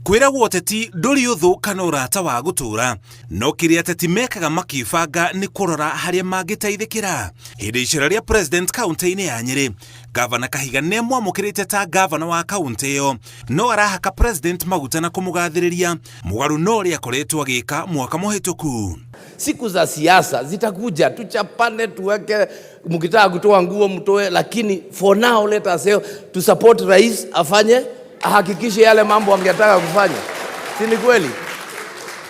Kwĩragwo ũteti ndũrĩ ũthũ kana ũrata wa gũtũũra, no kĩrĩa ateti mekaga makĩbanga nĩ kũrora harĩa mangĩteithĩkĩra. Hĩndĩ icera rĩa president kaunti-inĩ ya Nyĩrĩ, Gavana Kahiga nĩ amwamũkĩrĩte ta gavana wa kaunti ĩyo, no arahaka president maguta na kũmũgathĩrĩria mũgarũ na ũrĩa akoretwo agĩka mwaka mũhĩtũku. Siku za siasa zitakuja, tuchapane, tuweke, mkitaka kutoa nguo mtoe, lakini for now let us say to support rais afanye, ahakikishe yale mambo angetaka kufanya, si ni kweli?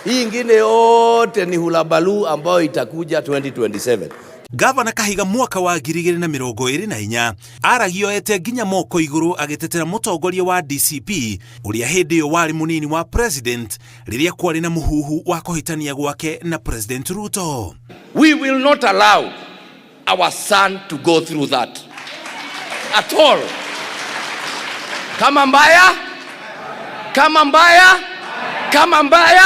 Hii ingine yote ni hullabaloo ambayo itakuja 2027. Gavana Kahiga mwaka wa 2024 aragia oete nginya moko igũrũ agĩtetera mũtongoria wa DCP ũrĩa hĩndĩ ĩyo warĩ mũnini wa president rĩrĩa kwarĩ na mũhuhu wa kũhĩtania gwake na President Ruto. We will not allow our son to go through that at all. Kama mbaya, kama mbaya, kama mbaya,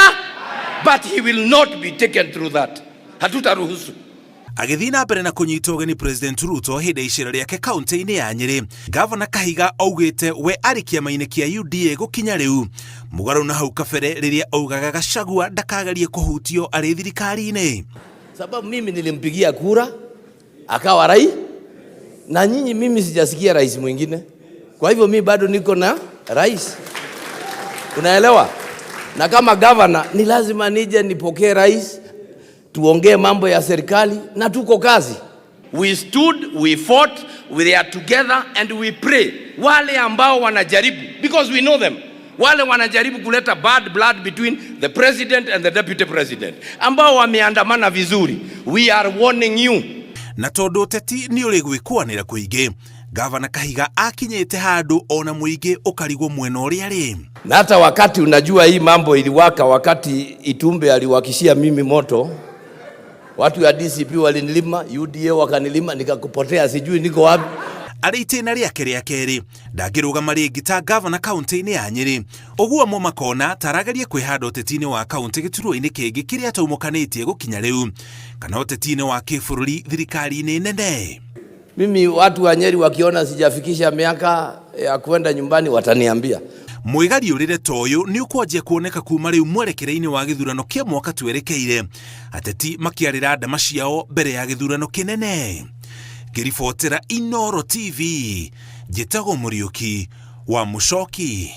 but he will not be taken through that. Hatutaruhusu. Agĩthiĩ na mbere na kũnyita ũgeni President Ruto hĩndĩ ya icera rĩake kaunti-inĩ ya Nyĩrĩ, Gavana Kahiga augĩte we arĩ kĩama-inĩ kĩa UDA gũkinya rĩu, mũgarũ na hau kabere rĩrĩa augaga Gachagua ndakagerie kũhutio arĩ thirikari-inĩ. Sababu mimi nilimpigia kura akawa rais, na nyinyi, mimi sijasikia rais mwingine. Kwa hivyo mi bado niko na rais, unaelewa? Na kama governor ni lazima nije nipokee rais, tuongee mambo ya serikali na tuko kazi. We stood, we fought, we are together and we pray. Wale ambao wanajaribu, because we know them, wale wanajaribu kuleta bad blood between the president and the deputy president, ambao wameandamana vizuri, we are warning you. Na tondũ ũteti nĩ ũrĩ gwĩkũanĩra kũingĩ, Gavana Kahiga akinyĩte handũ ona mũingĩ ũkarigwo mwena ũrĩa arĩ. Na hata wakati unajua hii mambo iliwaka, wakati Itumbe aliwakishia mimi moto, watu ya DCP walinilima, UDA wakanilima, nikakupotea, sijui niko wapi. Arĩ itĩna rĩake rĩa kerĩ ndangĩrũgama rĩngĩ ta gavana kaunti-inĩ ya Nyĩrĩ, ũguo amwe makona ta arageria kwĩhanda ũteti-inĩ wa kaunti gĩturwa-inĩ kĩngĩ kĩrĩa ataumũkanĩtie gũkinya rĩu, kana ũteti-inĩ wa kĩbũrũri thirikari-inĩ nene. Mimi watu wa Nyeri wakiona sijafikisha miaka ya kwenda nyumbani wataniambia. Mwĩgariũrĩre ta ũyũ nĩ ũkwanjia kuoneka kuma rĩu mwerekera-inĩ wa gĩthurano kĩa mwaka twerekeire, ateti makĩarĩra ndama ciao mbere ya gĩthurano kĩnene. Ngĩribotera Inooro TV, njĩtagwo Mũriũki wa Mũcoki.